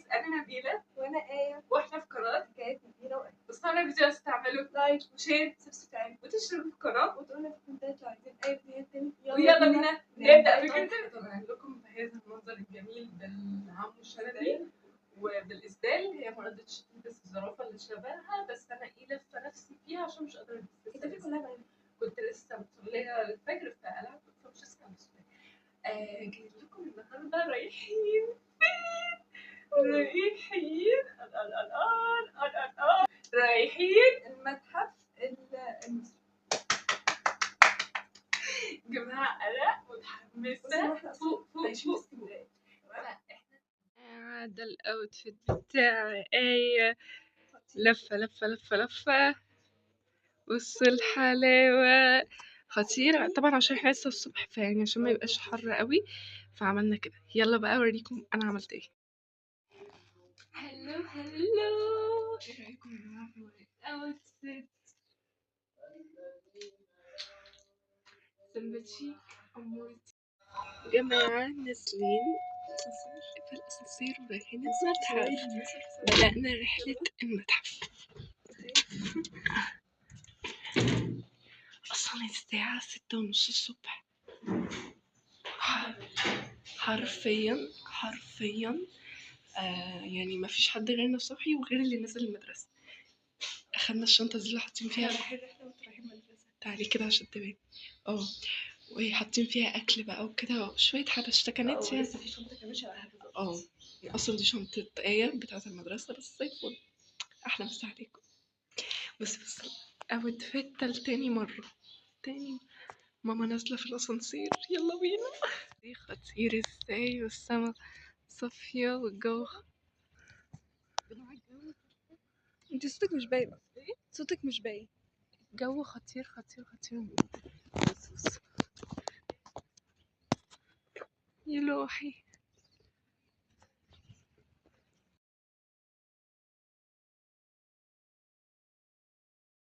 guys، انا نبيلة وانا آية، واحنا في قناة حكايات نبيلة وآية. بس على الفيديو تعملوا like و share subscribe وتشتركوا في القناة وتقولنا في الكومنتات لو عايزين اي فيديوهات تاني. ويلا بينا نبدا فكرة. طلع لكم بهذا المنظر الجميل بالعم الشلبي وبالاسدال. هي ما رضتش تلبس الزرافه اللي شبهها، بس انا ايه لفه نفسي فيها عشان مش قادرة البس. كنت لسه مصليه الفجر فقلعت فمش لسه البس. جاي لكم النهارده رايحين فين؟ رايحين رايحين المتحف المصري. جماعة انا متحمسة فوق فوق فوق. هذا ال outfit بتاعي ايه، لفه لفه لفه لفه. بص الحلاوة خطيرة طبعا عشان احنا لسه الصبح، فيعني عشان ما يبقاش حر قوي فعملنا كده. يلا بقى اوريكم انا عملت ايه. hello hello، ايه رايكم يا جماعة في ال outfit؟ سمباتشيك امورتي. جماعة نازلين في الاسانسير ورايحين المتحف. بدأنا رحله المتحف. اصلا الساعة 6:30 الصبح، حرفيا حرفيا يعني ما فيش حد غيرنا صاحي وغير اللي نزل المدرسة. اخدنا الشنطة دي اللي حاطين فيها تعالي كده عشان تبان، وحاطين فيها اكل بقى وكده شوية حبشتكنات يعني. لسه في شنطة كمان شبهها بالظبط. اصلا دي شنطة آية بتاعة المدرسة، بس زي الفل. احلى مسا عليكم. بس بس outfit تاني مرة تاني. ماما نازلة في الاسانسير، يلا بينا. دي خطير ازاي، والسما صافية والجو. انت صوتك مش باين. صوتك مش باين. الجو خطير خطير خطير. بس بس يا لوحي.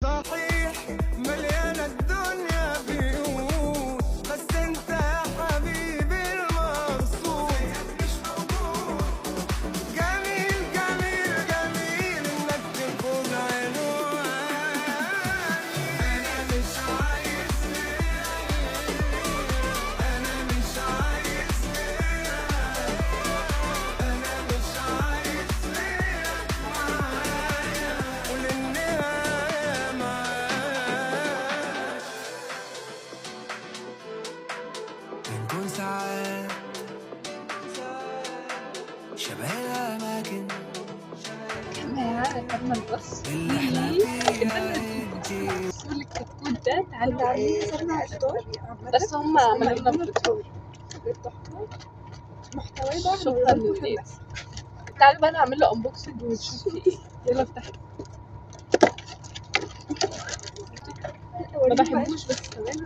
صحيح مليانة الدنيا بيوت، بس انت يا حبيبي المقصود. جميل جميل جميل انك تكون عنواني. انا مش عايز غيرك، انا مش عايز غيرك، انا مش عايز غيرك معايا. وللنهاية معاك بنكون ساعات شبه الأماكن جماعة ركبنا الباص اللي احنا فيها انتي. الكتكوت ده. تعالوا عاملين حسابنا على الفطار، بس هم عملوا لنا فطور تحفة. محتواه بقى شكرا للناس. تعالوا بقى نعمل له unboxing ونشوف فيه ايه. يلا افتحي. ما بحبوش بس تمام.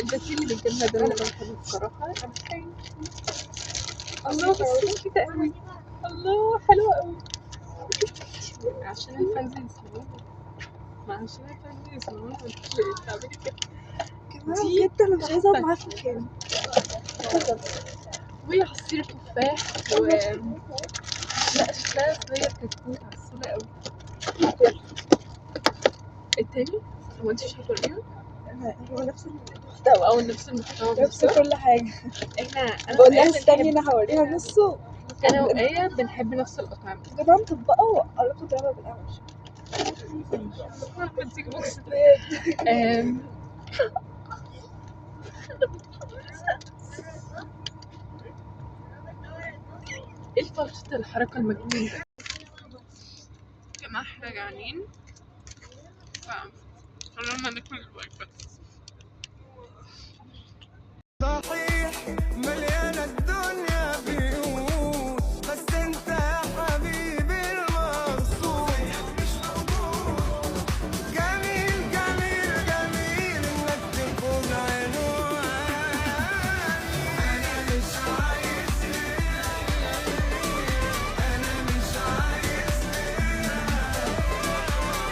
الباتيه اللي بالجبنه ده انا بحبه بصراحة. الله بس كده قوي. الله حلوة قوي. عشان ال fans يسمعونا، ما عشان ال fans يسمعونا تعملي كده. بجد انا مش عايزه اقعد معاها في مكان. وعصير تفاح و لا شكلها صغير كتكوت عسولة قوي. التاني هو انت مش هتوريها؟ هو نفس المحتوى او نفس المحتوى، نفس كل حاجة. احنا انا بقول لها وآية استني انا هوريها نصه. انا وآية بنحب نفس الأطعمة. جماعة مطبقه وقربت اضربها بالقلم. بديك بوكس. ايه الفلتة الحركة المجنونة ده؟ جماعة احنا جعانين فقررنا ناكل الوجبة. صحيح مليانة الدنيا بيوت، بس انت يا حبيبي المقصود. جميل جميل جميل انك تكون عنواني. انا مش عايز غيرك، انا مش عايز غيرك،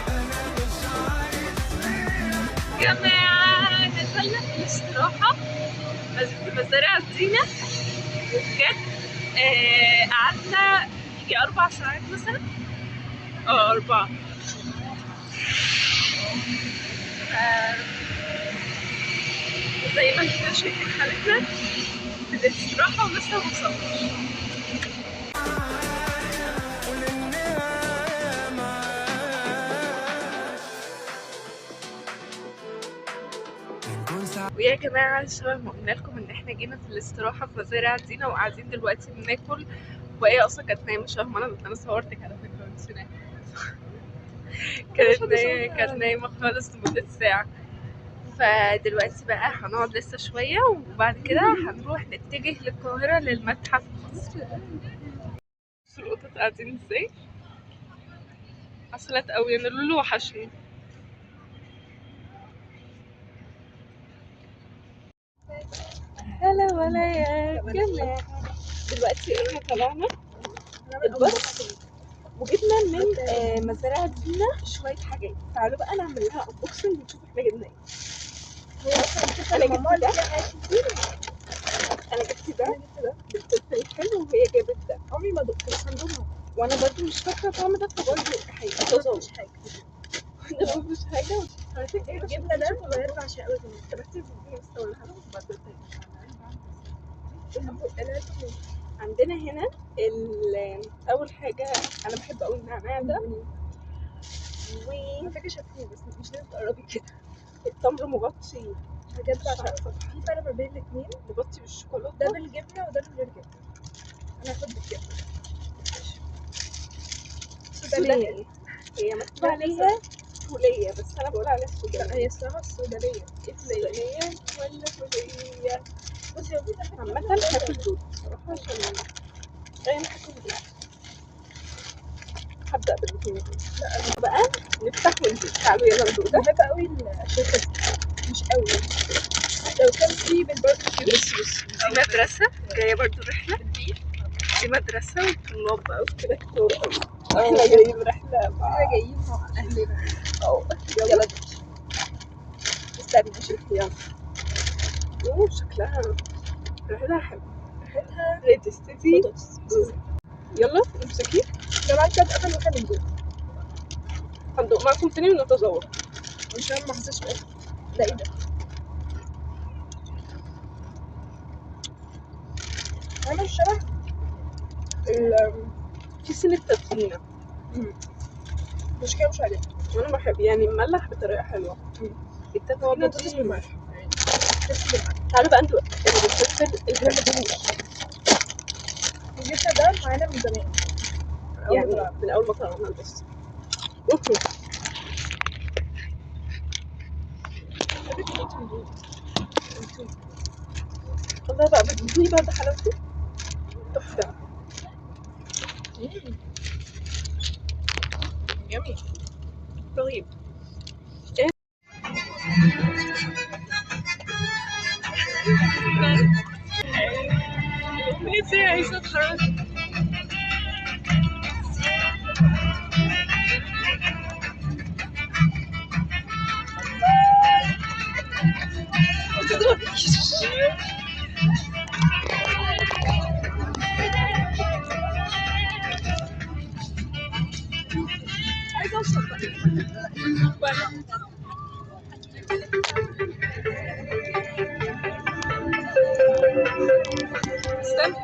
انا مش عايز غيرك. جماعة نزلنا في الاستراحة في مزارع الزينة، وبجد قعدنا يجي 4 ساعات مثلا، 4. زي ما انتم شايفين حالتنا في الاستراحة ولسه ما وصلناش. ويا جماعة شبه ما قلنا لكم ان احنا جينا في الاستراحة في مزارع دينا وقاعدين دلوقتي بناكل، وهي اصلا كانت نايمة شبه ما انا صورتك على فكرة وانت نايمة. كانت نايمة خالص لمدة ساعة. فدلوقتي بقى هنقعد لسه شوية وبعد كده هنروح نتجه للقاهرة للمتحف المصري. بصوا القطط قاعدين ازاي، عسلات قوي. انا لولو وحشني. هلا ولا يا جماعة، دلوقتي احنا طلعنا الباص وجبنا من مزارع دينا شوية حاجات. تعالوا بقى نعمل لها unboxing ونشوف احنا جبنا ايه. انا جبت ده، انا جبت ده بالفلفل الحلو، وهي جابت ده. عمري ما دقت بس هندوقها. وانا برضو مش فاكرة طعم ده، فبرضو هيبقى طازة. مفيش حاجة، ده مفيش حاجة. الجبنة ده بجد بعشقه قوي. طب بس اقولها لهم وبعد كده. عندنا هنا اول حاجة انا بحب قوي النعناع ده، و على فكرة شافوه بس مش لازم تقربي كده. التمر مغطي بجد بعشقه. في فرق ما بين الاثنين، مغطي بالشوكولاته، ده بالجبنه وده من غير جبنه. انا هاخد بالجبنه. سودانية. هي مكتوب عليها فوليه بس انا بقول عليها سودانيه. هي اسمها السودانية. السودانية ولا فوليه؟ بصي هو في عامة هاكل دول بصراحة عشان انا هاكل دول. هبدأ بالاثنين بقى، نفتح وندوق. تعالوا يلا ندوق ده. بحب قوي الشركة دي، مش قوي لو كان في بالباربيكيو. بصي بصي، دي مدرسة جاية برضو رحلة، دي مدرسة وطلاب بقى وكده كتير قوي. احنا جايين رحلة مع، احنا جايين مع اهلنا. يلا استني ماشي. يلا. اوه شكلها ريحتها حلوة، ريحتها ready steady. بطاطس. يلا امسكي. لو بعد كده اتقفل واحنا بندوق. هندوق معاكم تاني ونتذوق. مش فاهمة، ما حسيتش بأي. ده ايه ده؟ عامل شبه في سنة تدخينة. مش كده، مش عارفة. وانا بحب يعني مملح بطريقة حلوة. التدخينة بطاطس دي بالملح. بطاطس بالملح. تعالوا بقى ندوق الفلفل الحلو. الجبنة ده معانا من زمان، يعني من أول ما طلعنا الباص. okay. الله بقى بتدوقي بعد حلاوته تحفة. جميل رهيب. ايه عايزة اتحرك. عايزة اوصل بقى. استنى.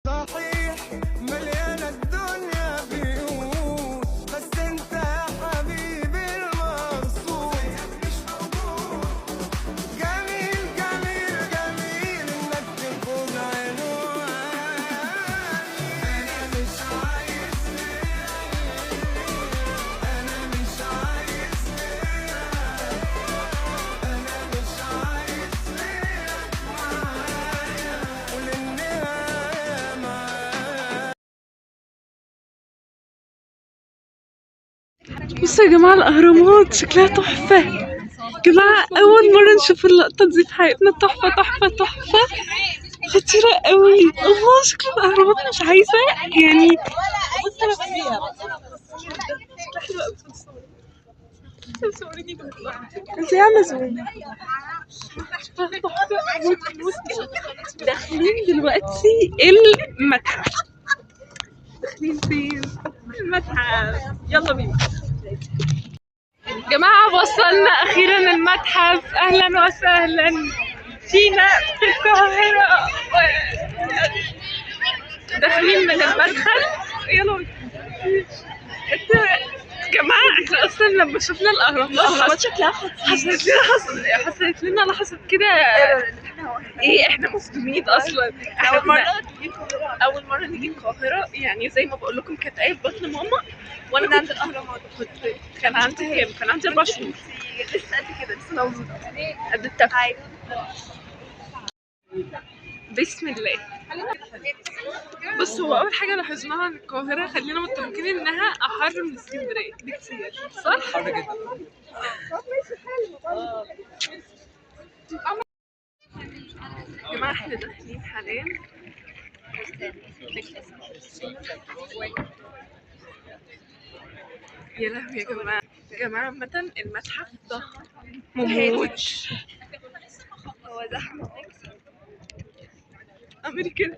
صحيح مليانة الدنيا بيوت، بس انت يا حبيبي المقصود. جميل جميل جميل انك تكون عنواني. انا مش عايز غيرك، انا مش عايز غيرك، انا مش عايز غيرك معايا، وللنهاية معايا. بصوا يا جماعة الأهرامات شكلها تحفة. جماعة أول مرة نشوف اللقطة دي في حياتنا، تحفة تحفة تحفة، خطيرة قوي. الله شكل الأهرامات، مش عايزة يعني. بص أنا شكلها حلو قوي. صوريني. انت عاملة zoom. شكلها تحفة موت موت. داخلين دلوقتي المتحف. داخلين فين؟ المتحف. يلا بينا جماعة، وصلنا أخيرا المتحف. أهلا وسهلا فينا في القاهرة. داخلين من المدخل. يلا انت جماعة، احنا أصلا لما شفنا الأهرامات شكلها خطير. حصلت لنا لحظة كده ايه، احنا مصدومين اصلا. احنا اول مرة نيجي القاهرة، يعني زي ما بقول لكم كانت آية في بطن ماما، وانا كنت عند الاهرامات. كنت كان عندي كام؟ كان عندي 4 شهور. لسه قد كده، لسه مولودة قد التف. بسم الله. بص، هو اول حاجة لاحظناها عن القاهرة، خلينا متفقين انها احر من اسكندرية بكتير، صح؟ حر جدا. يا جماعة احنا داخلين حاليا. يا لهوي يا جماعة. يا جماعة عامة المتحف ضخم مموت. هو زحمة. اعملي كده.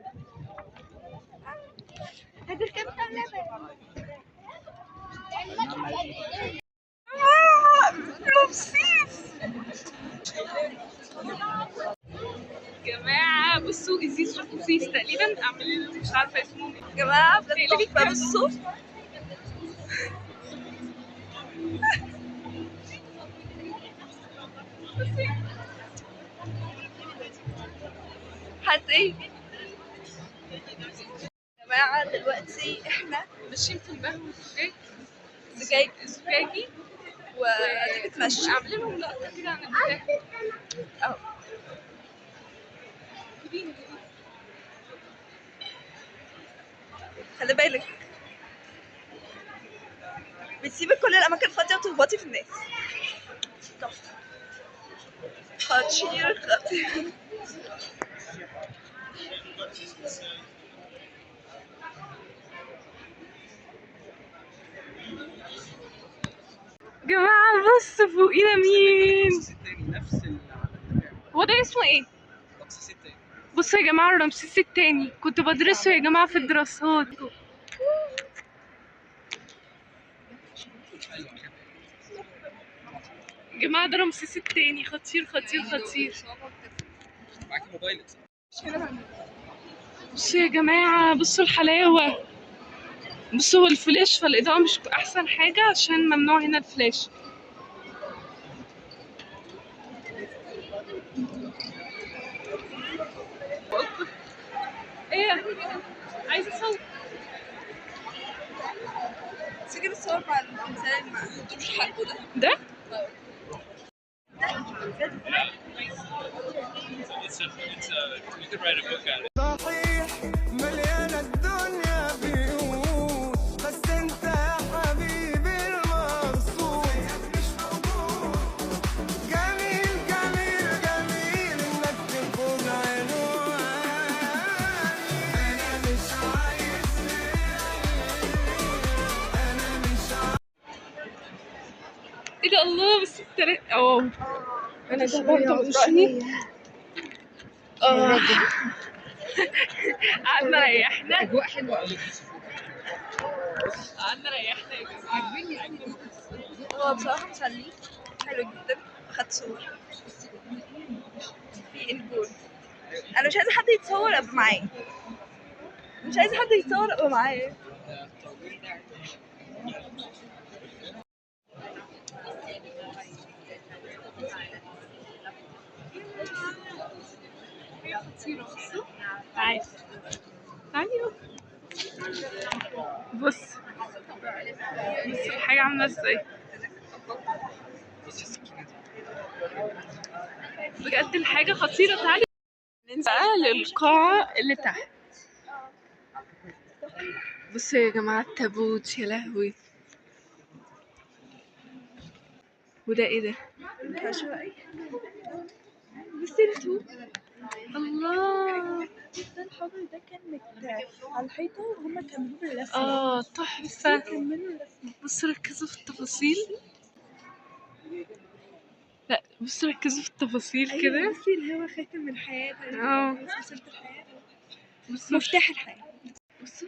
رمسيس. جماعة بصوا إزيز رمسيس تقريبا، اعملي مش عارفة اسمه ايه. جماعة بجد تحفة. بصوا حد ايه جماعة، دلوقتي احنا ماشيين في البهو الزجاج زجاج الزجاجي وقاعدين بتمشي. عاملين لهم لقطة كده عن البتاع. اهو. خلي بالك بتسيبي كل الأماكن فاضية وتخبطي في الناس. تحفة، خطير خطير. جماعة بص فوقينا مين؟ رمسيس التاني، نفس هو ده اسمه ايه؟ رمسيس التاني. بصوا يا جماعة الرمسيس التاني كنت بدرسه يا جماعة في الدراسات. يا جماعة ده رمسيس التاني، خطير خطير خطير. معاك موبايلك صح؟ بصوا يا جماعة، بصوا الحلاوة. بصوا هو الفلاش، فالإضاءة مش أحسن حاجة عشان ممنوع هنا الفلاش. ايه عايزة اصور. تيجي نتصور مع الإنسان ما عندوش حقه ده. ده؟ صحيح مليانة الدنيا بيوت، بس انت يا حبيبي المقصود. جميل جميل جميل انك تكون عنواني. انا مش عايز غيرك، انا مش عايز. ايه ده الله. بس التلاتة اه انا ده برضه من رأيي. اه قعدنا ريحنا. اجواء حلوة قوي. قعدنا ريحنا يا جماعة. عاجبني قوي. هو بصراحة مسلي حلو جدا. أخدت صور في الجول. أنا مش عايزة حد يتصور أبقى معايا. مش عايزة حد يتصور أبقى معايا. تعالي تعالي بص بص الحاجة عاملة ازاي. بصي السكينة دي بجد الحاجة خطيرة. تعالي ننزل بقى للقاعة اللي تحت. بصوا يا جماعة التابوت، يا لهوي. وده ايه ده؟ بصي التوب. الله، ده الحجر ده كان على الحيطة وهما كملوه بالرسم. اه تحفة. كملوا الرسم. بصوا ركزوا في التفاصيل. لا بصوا ركزوا في التفاصيل كده. بصي اللي هو خاتم الحياة ده. اه. سلسلة الحياة. بصوا مفتاح الحياة. بصوا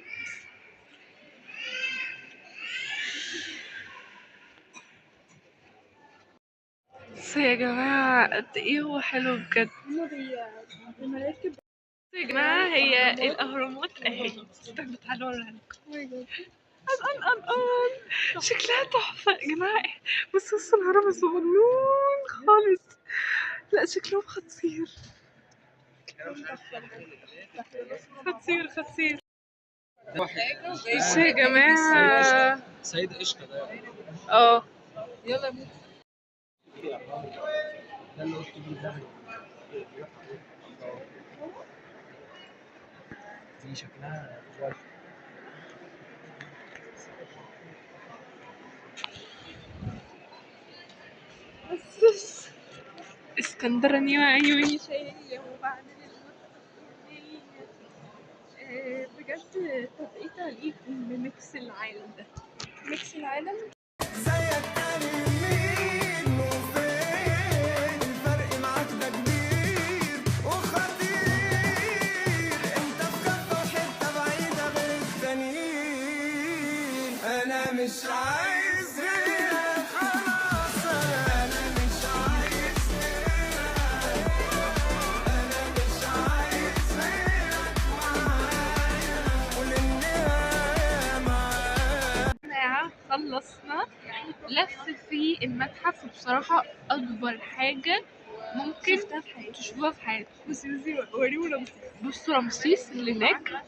بصوا يا جماعة قد ايه هو حلو بجد. هما المراكب. بصوا يا جماعة هي الأهرامات اهي. استنوا تعالوا اوريها لكم. ان ان ان شكلها تحفة يا جماعة. بصوا بصوا الهرم الصغنون خالص. لا شكلهم خطير خطير خطير. بصوا يا جماعة سيد قشطه ده. اه يلا بينا. ده اللي قلت بيه ده. دي شكلها وايت. بس اسكندراني وعيوني شايلة وبعدين بجد. طب ايه تعليق ب mix العالم ده؟ mix العالم. زيك تاني مين وفين الفرق معاك ده كبير وخطير. انت في كفة وحتة بعيدة غير التانيين. انا مش عايز غيرك خلاص. انا مش عايز غيرك. انا مش عايز غيرك معايا. وللنهاية معايا. جماعة خلصنا لف في المتحف، وبصراحة أكبر حاجة ممكن تشوفوها في حياتك. بصي بصي وريهم رمسيس. بصوا رمسيس اللي هناك،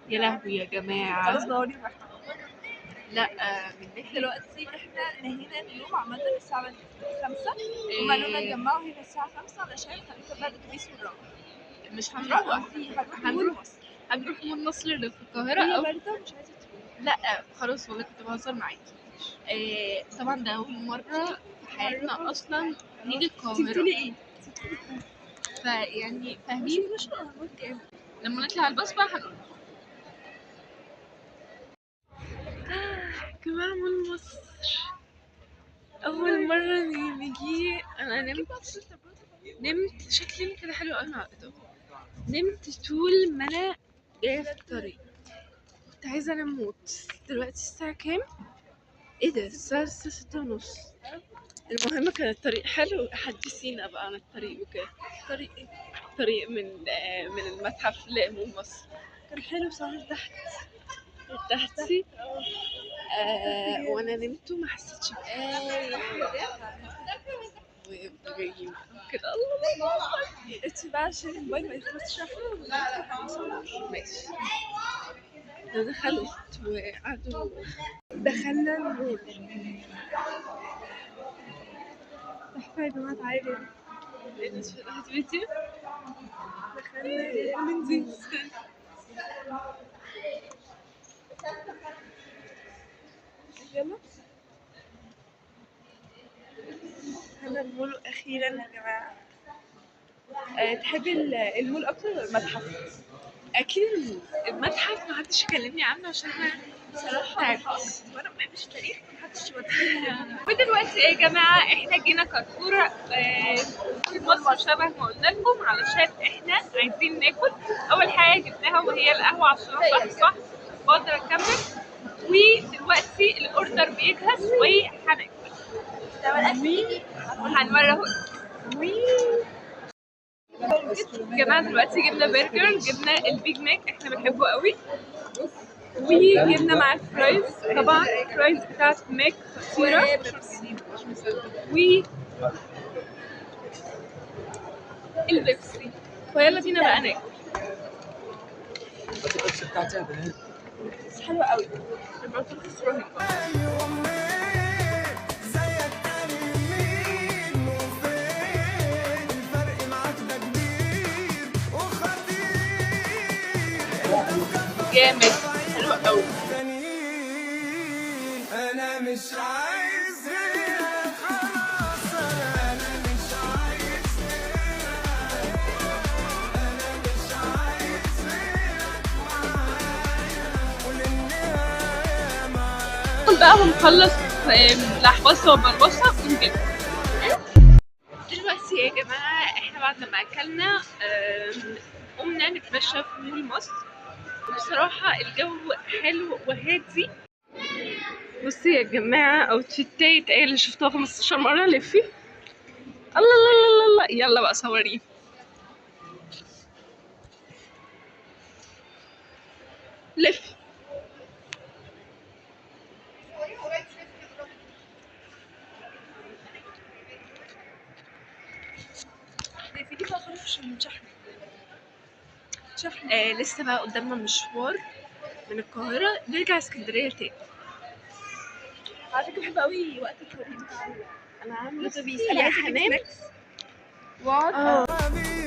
يا لهوي يا جماعة. خلاص بقى وريهم احنا. لا من ناحية دلوقتي احنا نهينا اليوم عامة الساعة 5. هما قالوا لنا اتجمعوا هنا الساعة 5 علشان هنركب بقى الأتوبيس ونروح. مش هنروح، هنروح مول مصر. هنروح مول مصر اللي في القاهرة. هي أو باردة ومش عايزة تروح. لا خلاص والله كنت بهزر معاكي. طبعا ده أول مرة في حياتنا أصلا نيجي انتي القاهرة، بتقولي ايه؟ فيعني فاهمين. مش الأهرامات كام؟ لما نطلع الباص بقى هنقول جماعة مول مصر أول مرة نيجي. أنا نمت شكلي كده حلو أوي مع الإضاءة. نمت طول ما أنا جاية في الطريق، كنت عايزة أنام موت. دلوقتي الساعة كام؟ إيه ده؟ الساعة لسه 6:30. المهم كان الطريق حلو. حدثينا بقى عن الطريق وكده. طريق ايه؟ طريق من المتحف لمول مصر كان حلو بصراحة. ارتحت. ارتحتي؟ وانا نمت وما حسيتش بأي حاجة. وجايين كده الله. انتي بقى عشان الموبايل ما يخلصش شحن. ماشي. انا دخلت وقعدوا. دخلنا المول. تحفة يا جماعة. تعالوا. ايه ده؟ فتحت فيديو؟ دخلنا ننزل. استنى. يلا دخلنا المول أخيرا يا جماعة. تحبي المول أكتر ولا المتحف؟ اكيد المتحف محدش يكلمني عنه عشان انا بصراحة تعبت. وأنا ما بحبش التاريخ. محدش يودينا. ودلوقتي يا جماعة احنا جينا كارفور في مصر شبه ما قلنا لكم، علشان احنا عايزين ناكل. اول حاجة جبناها وهي القهوة عشان صح بقدر اكمل. ودلوقتي ال order بيجهز وهناكل. هنوريه. جماعة دلوقتي جبنا برجر، جبنا ال Big Mac احنا بنحبه قوي، وجبنا مع ال fries. طبعا ال fries بتاعت ماك خطيرة. و البيبسي. فيلا بينا بقى ناكل. بس البيبسي بتاعتي يا بنات بس حلوة قوي. البطاطس رهيبة. زيك تاني مين وفين الفرق معاك ده كبير وخطير. جامد، حلو قوي. انا مش عايز غيرك خلاص، انا مش عايز غيرك، انا مش عايز غيرك معايا وللنهاية معايا. بقى ونخلص لحوصه وبربصه ونجيب. دلوقتي يا جماعة احنا بعد ما اكلنا قمنا نتمشى في مول مصر. بصراحة الجو حلو وهادي. بصي يا جماعة اوتفيتاية ايه اللي شفتوها 15 مرة. لفي الله الله الله الله، يلا بقى صوريه. لفي. لسه بقى قدامنا مشوار من القاهرة نرجع اسكندرية تاني. على فكرة بحب قوي وقت الطريق. انا عاملة الاتوبيس. يا انا عايزة اجيب حنان. snacks واقعد. حبيبي.